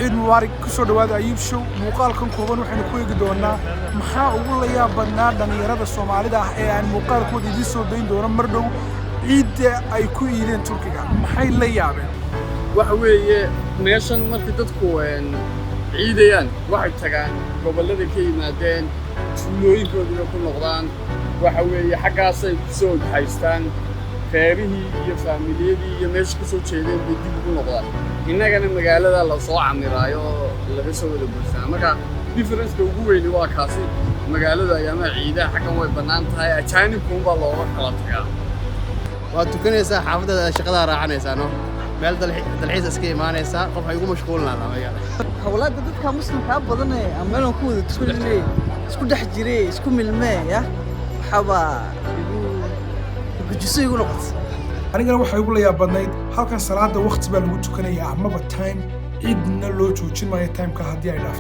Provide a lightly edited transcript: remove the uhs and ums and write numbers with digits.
Ciid mubaarak. Kusoo dhawaada Ayuub Show. Muuqaalkan kooban waxaynu ku eegi doonaa maxaa ugu la yaab badnaa dhallinyarada Soomaalida ah ee aan muuqaalkooda idiin soo dayn doono mar dhow. Ciidda ay ku iideen Turkiga, maxay la yaabeen? Waxa weeye, meeshan markay dadku ciidayaan, waxay tagaan gobollada ka yimaadeen, tuulooyinkoodii ku noqdaan. Waxa weeye, xaggaasay ku soo odxaystaan, reerihii iyo faamiliyadii iyo meesha ka soo jeedeen bay dib ugu noqdaan. Innagana magaalada la soo camiraayo oo laga soo wada buursanaa. Marka difference-ka ugu weyni waa kaasi. Magaalada ayaamaha ciidaha xaggan way bannaan tahay, ajaanibkuunbaa looga kala tagaa. Waad tukanaysaa, xaafaddaada shaqadaa raacanaysaa, no meel dalxiis iska imaanaysaa, qof ay ugu mashquulinaa magaala. Hawlaada dadka Muslimkaa badan ee aan meelan ku wada tukanay, isku dhex jiray, isku milmee ya, waxaaba igu gujiso igu noqotay. Anigana waxay ugu la yaab badnayd halkan salaada waqti baa lagu tukanayaa amaba time, cidna loo joojin maayo timeka haddii ay dhaafto.